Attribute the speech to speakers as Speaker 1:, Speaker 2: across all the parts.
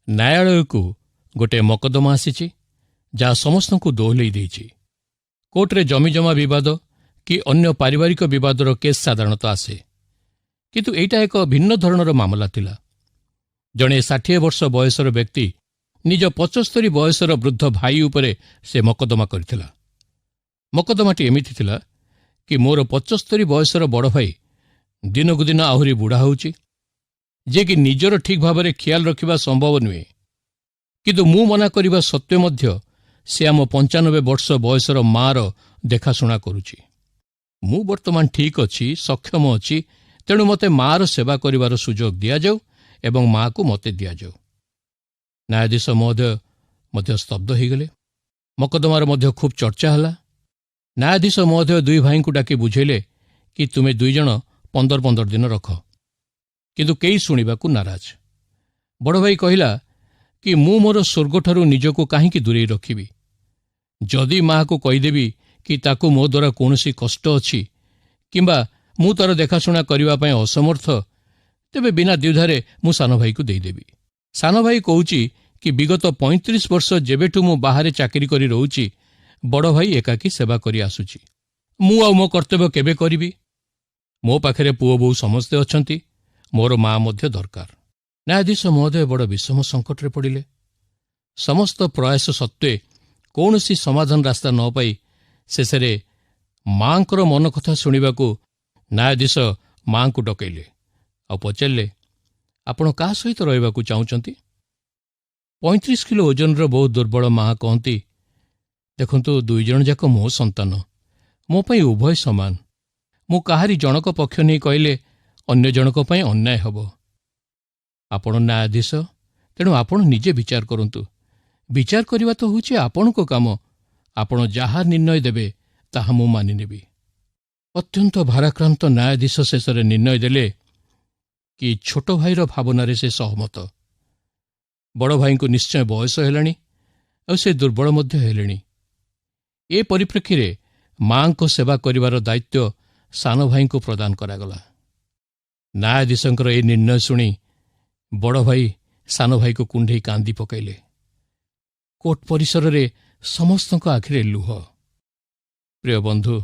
Speaker 1: ନ୍ୟାୟାଳୟକୁ ଗୋଟିଏ ମକଦ୍ଦମା ଆସିଛି, ଯାହା ସମସ୍ତଙ୍କୁ ଦୋହଲେଇ ଦେଇଛି। କୋର୍ଟରେ ଜମିଜମା ବିବାଦ କି ଅନ୍ୟ ପାରିବାରିକ ବିବାଦର କେସ୍ ସାଧାରଣତଃ ଆସେ, କିନ୍ତୁ ଏଇଟା ଏକ ଭିନ୍ନ ଧରଣର ମାମଲା ଥିଲା। ଜଣେ 60 ବର୍ଷ ବୟସର ବ୍ୟକ୍ତି ନିଜ 75 ବୟସର ବୃଦ୍ଧ ଭାଇ ଉପରେ ସେ ମକଦ୍ଦମା କରିଥିଲା। ମକଦ୍ଦମାଟି ଏମିତି ଥିଲା କି ମୋର 75 ବୟସର ବଡ଼ ଭାଇ ଦିନକୁ ଦିନ ଆହୁରି ବୁଢ଼ା ହେଉଛି, ଯିଏକି ନିଜର ଠିକ୍ ଭାବରେ ଖିଆଲ ରଖିବା ସମ୍ଭବ ନୁହେଁ। କିନ୍ତୁ ମୁଁ ମନା କରିବା ସତ୍ତ୍ୱେ ମଧ୍ୟ ସେ ଆମ 95 ବର୍ଷ ବୟସର ମାଆର ଦେଖାଶୁଣା କରୁଛି। ମୁଁ ବର୍ତ୍ତମାନ ଠିକ୍ ଅଛି, ସକ୍ଷମ ଅଛି, ତେଣୁ ମୋତେ ମାଆର ସେବା କରିବାର ସୁଯୋଗ ଦିଆଯାଉ ଏବଂ ମାଆକୁ ମୋତେ ଦିଆଯାଉ। ନ୍ୟାୟାଧୀଶ ମହୋଦୟ ମଧ୍ୟ ସ୍ତବ୍ଧ ହୋଇଗଲେ। ମକଦ୍ଦମାର ମଧ୍ୟ ଖୁବ୍ ଚର୍ଚ୍ଚା ହେଲା। ନ୍ୟାୟାଧୀଶ ମହୋଦୟ ଦୁଇ ଭାଇଙ୍କୁ ଡାକି ବୁଝେଇଲେ କି ତୁମେ ଦୁଇ ଜଣ 15 15 ଦିନ ରଖ। କିନ୍ତୁ କେହି ଶୁଣିବାକୁ ନାରାଜ। ବଡ଼ ଭାଇ କହିଲା କି ମୁଁ ମୋର ସ୍ୱର୍ଗଠାରୁ ନିଜକୁ କାହିଁକି ଦୂରେଇ ରଖିବି? ଯଦି ମାଆକୁ କହିଦେବି କି ତାକୁ ମୋ ଦ୍ୱାରା କୌଣସି କଷ୍ଟ ଅଛି କିମ୍ବା ମୁଁ ତାର ଦେଖାଶୁଣା କରିବା ପାଇଁ ଅସମର୍ଥ, ତେବେ ବିନା ଦ୍ୱିଧାରେ ମୁଁ ସାନ ଭାଇକୁ ଦେଇଦେବି। ସାନ ଭାଇ କହୁଛି କି ବିଗତ 35 ବର୍ଷ ଯେବେଠୁ ମୁଁ ବାହାରେ ଚାକିରି କରି ରହୁଛି, ବଡ଼ ଭାଇ ଏକାକୀ ସେବା କରି ଆସୁଛି। ମୁଁ ଆଉ ମୋ କର୍ତ୍ତବ୍ୟ କେବେ କରିବି? ମୋ ପାଖରେ ପୁଅ ବୋହୂ ସମସ୍ତେ ଅଛନ୍ତି, ମୋର ମା ମଧ୍ୟ ଦରକାର। ନ୍ୟାୟାଧୀଶ ମହୋଦୟ ବଡ଼ ବିଷମ ସଙ୍କଟରେ ପଡ଼ିଲେ। ସମସ୍ତ ପ୍ରୟାସ ସତ୍ତ୍ୱେ କୌଣସି ସମାଧାନ ରାସ୍ତା ନ ପାଇ ଶେଷରେ ମାଙ୍କର ମନ କଥା ଶୁଣିବାକୁ ନ୍ୟାୟାଧୀଶ ମାଙ୍କୁ ଡକେଇଲେ ଆଉ ପଚାରିଲେ, ଆପଣ କାହା ସହିତ ରହିବାକୁ ଚାହୁଁଛନ୍ତି? 35 କିଲୋ ଓଜନର ବହୁତ ଦୁର୍ବଳ ମା କହନ୍ତି, ଦେଖନ୍ତୁ, ଦୁଇ ଜଣ ଯାକ ମୋ ସନ୍ତାନ, ମୋ ପାଇଁ ଉଭୟ ସମାନ। ମୁଁ କାହାରି ଜଣକ ପକ୍ଷ ନେଇ କହିଲେ ଅନ୍ୟ ଜଣକ ପାଇଁ ଅନ୍ୟାୟ ହେବ। ଆପଣ ନ୍ୟାୟାଧୀଶ, ତେଣୁ ଆପଣ ନିଜେ ବିଚାର କରନ୍ତୁ। ବିଚାର କରିବା ତ ହେଉଛି ଆପଣଙ୍କ କାମ। ଆପଣ ଯାହା ନିର୍ଣ୍ଣୟ ଦେବେ, ତାହା ମୁଁ ମାନିନେବି। ଅତ୍ୟନ୍ତ ଭାରାକ୍ରାନ୍ତ ନ୍ୟାୟାଧୀଶ ଶେଷରେ ନିର୍ଣ୍ଣୟ ଦେଲେ କି ଛୋଟ ଭାଇର ଭାବନାରେ ସେ ସହମତ। ବଡ଼ ଭାଇଙ୍କୁ ନିଶ୍ଚୟ ବୟସ ହେଲାଣି ଆଉ ସେ ଦୁର୍ବଳ ମଧ୍ୟ ହେଲେଣି। ଏ ପରିପ୍ରେକ୍ଷୀରେ ମାଙ୍କ ସେବା କରିବାର ଦାୟିତ୍ୱ ସାନ ଭାଇଙ୍କୁ ପ୍ରଦାନ କରାଗଲା। ନ୍ୟାୟାଧୀଶଙ୍କର ଏ ନିର୍ଣ୍ଣୟ ଶୁଣି ବଡ଼ ଭାଇ ସାନ ଭାଇକୁ କୁଣ୍ଢେଇ କାନ୍ଦି ପକାଇଲେ। କୋର୍ଟ ପରିସରରେ ସମସ୍ତଙ୍କ ଆଖିରେ ଲୁହ। ପ୍ରିୟ ବନ୍ଧୁ,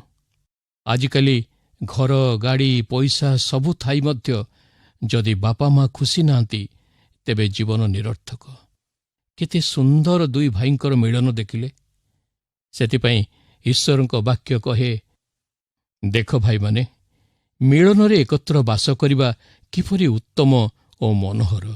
Speaker 1: ଆଜିକାଲି ଘର, ଗାଡ଼ି, ପଇସା ସବୁ ଥାଇ ମଧ୍ୟ ଯଦି ବାପା ମା ଖୁସି ନାହାନ୍ତି, ତେବେ ଜୀବନ ନିରର୍ଥକ। କେତେ ସୁନ୍ଦର ଦୁଇ ଭାଇଙ୍କର ମିଳନ ଦେଖିଲେ। ସେଥିପାଇଁ ଈଶ୍ୱରଙ୍କ ବାକ୍ୟ କହେ, ଦେଖ ଭାଇମାନେ, ମିଳନରେ ଏକତ୍ର ବାସ କରିବା କିପରି ଉତ୍ତମ ଓ ମନୋହର।